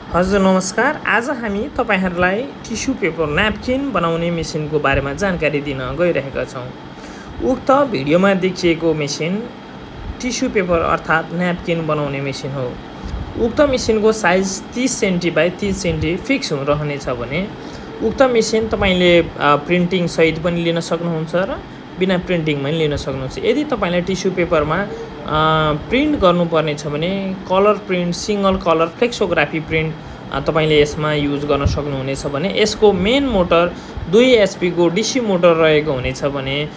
हजुर नमस्कार। आज हामी तपाईहरुलाई टिस्यु पेपर न्यापकिन बनाउने मेसिनको बारेमा जानकारी दिन गइरहेका छौं। उक्त भिडियोमा देखिएको मेसिन टिस्यु पेपर अर्थात न्यापकिन बनाउने मेसिन हो। उक्त मेसिनको size 30 centi by 30 centi fix रहनेछ भने उक्त मेसिन तपाईले प्रिन्टिङ सहित पनि लिन सक्नुहुन्छ र बिना प्रिन्टिङ पनि लिन सक्नुहुन्छ। यदि तपाईले टिस्यु पेपरमा प्रिन्ट गर्नुपर्ने छ भने colour print, single colour flexography print तपाईले यसमा युज गर्न सक्नुहुनेछ भने यसको मेन मोटर 2 एचपी को डीसी मोटर रहेको हुनेछ भने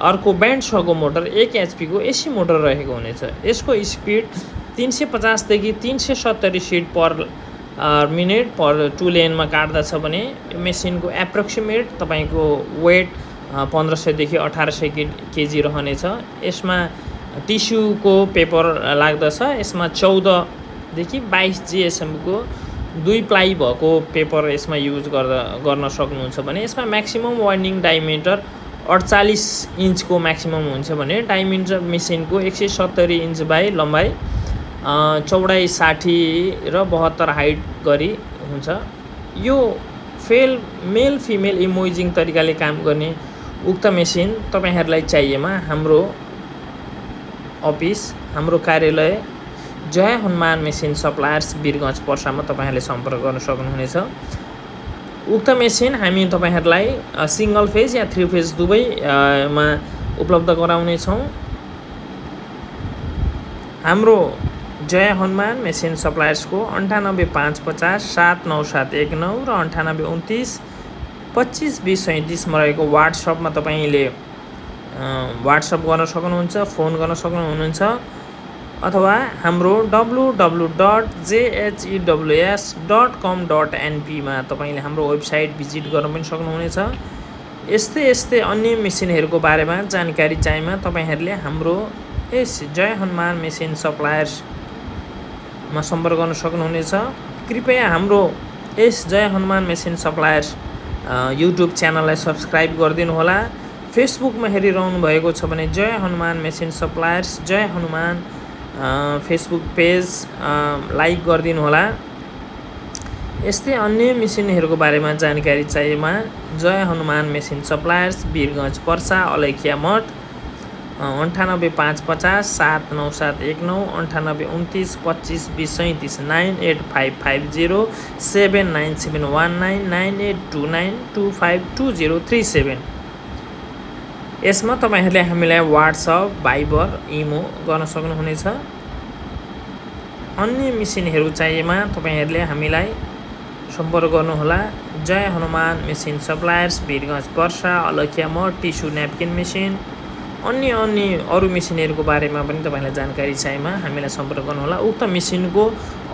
अर्को ब्यान्ड 6 को मोटर 1 एचपी को एसी मोटर रहेको हुनेछ। यसको स्पिड 350 देखि 370 सिट पर मिनेट पर 2 लेनमा काट्दछ भने मेसिनको एप्रोक्सिमेट तपाईको वेट 1500 देखि 1800 केजी रहनेछ। यसमा टिस्यु को पेपर लाग्दछ। यसमा 14 देखि 22 जीएसएम को 2 प्लाई भएको पेपर यसमा युज गर्न सक्नुहुन्छ भने यसमा म्याक्सिमम वाइन्डिङ डायमिटर 48 इन्च को म्याक्सिमम हुन्छ भने डायमिटर मेसिनको 170 इन्च बाइ लम्बाइ चौडाइ 60 र 72 हाइट गरी हुन्छ। यो मेल फिमेल इमोजिङ तरिकाले काम गर्ने उक्त मेसिन तपाईहरुलाई चाहिएमा हाम्रो अफिस, हाम्रो कार्यालय जय हनुमान मेसिन सप्लायर्स वीरगञ्ज पर्सामा तपाईहरुले सम्पर्क गर्न सक्नुहुनेछ। उक्त मेसिन हामी तपाईहरुलाई सिंगल फेज या 3 फेज दुवैमा उपलब्ध गराउने छौं। हाम्रो जय हनुमान मेसिन सप्लायर्स को 98550 79719 र 9829 2520 37 मा रहेको व्हाट्सएपमा तपाईले व्हाट्सएप गर्न सक्नुहुन्छ, फोन गर्न सक्नुहुन्छ अथवा हाम्रो www.jews.com.np मा तपाईले हाम्रो वेबसाइट भिजिट गर्न पनि सक्नुहुनेछ। यस्तै अन्य मेसिनहरुको बारेमा जानकारी चाहिएमा तपाईहरुले हाम्रो यस जय हनुमान मेसिन सप्लायर्स मा सम्पर्क गर्न सक्नुहुनेछ। कृपया हाम्रो यस जय हनुमान मेसिन सप्लायर्स युट्युब च्यानललाई सब्स्क्राइब गरिदिनु होला। फेसबुक मा हेरिरहनु भएको छ भने जय हनुमान मेसिन सप्लायर्स जय हनुमान फेसबुक पेज लाइक गरिदिनु होला। यस्तै अन्य मेसिनहरुको बारेमा जानकारी चाहिएमा जय हनुमान मेसिन सप्लायर्स वीरगञ्ज पर्सा अलैखिया मठ 98550 79719 9829 2520 37 98550 79719 9829 252037। यसमा तपाईहरुले हामीलाई व्हाट्सएप, भाइबर, इमो गर्न सक्नुहुनेछ। अन्य मेसिनहरु चाहिएमा तपाईहरुले हामीलाई सम्पर्क गर्नुहोला। जय हनुमान मेसिन सप्लायर्स वीरगञ्ज पर्सा अलैखिया मठ टिस्यु न्यापकिन मेसिन अन्य अरु मेसिनहरुको बारेमा पनि तपाईलाई जानकारी चाहिएमा हामीलाई सम्पर्क गर्नुहोला। उक्त मेसिनको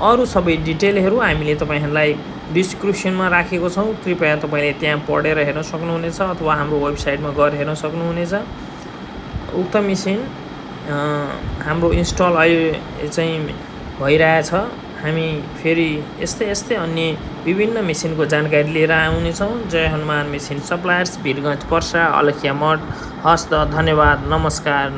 अरु सबै डिटेलहरु हामीले तपाईहरुलाई डिस्क्रिप्सनमा राखेको छौं। कृपया तपाईले त्यहाँ पढेर हेर्न सक्नुहुनेछ अथवा हाम्रो वेबसाइटमा गएर हेर्न सक्नुहुनेछ। उक्त मेसिन हाम्रो इन्स्टल अहिले चाहिँ भइरहेछ। हामी फेरि यस्तै अन्य विभिन्न मेसिनको जानकारी लिएर आउने छौं। जय हनुमान मेसिन सप्लायर्स वीरगञ्ज पर्सा अलैखिया मठ। हस्त धन्यवाद। नमस्कार।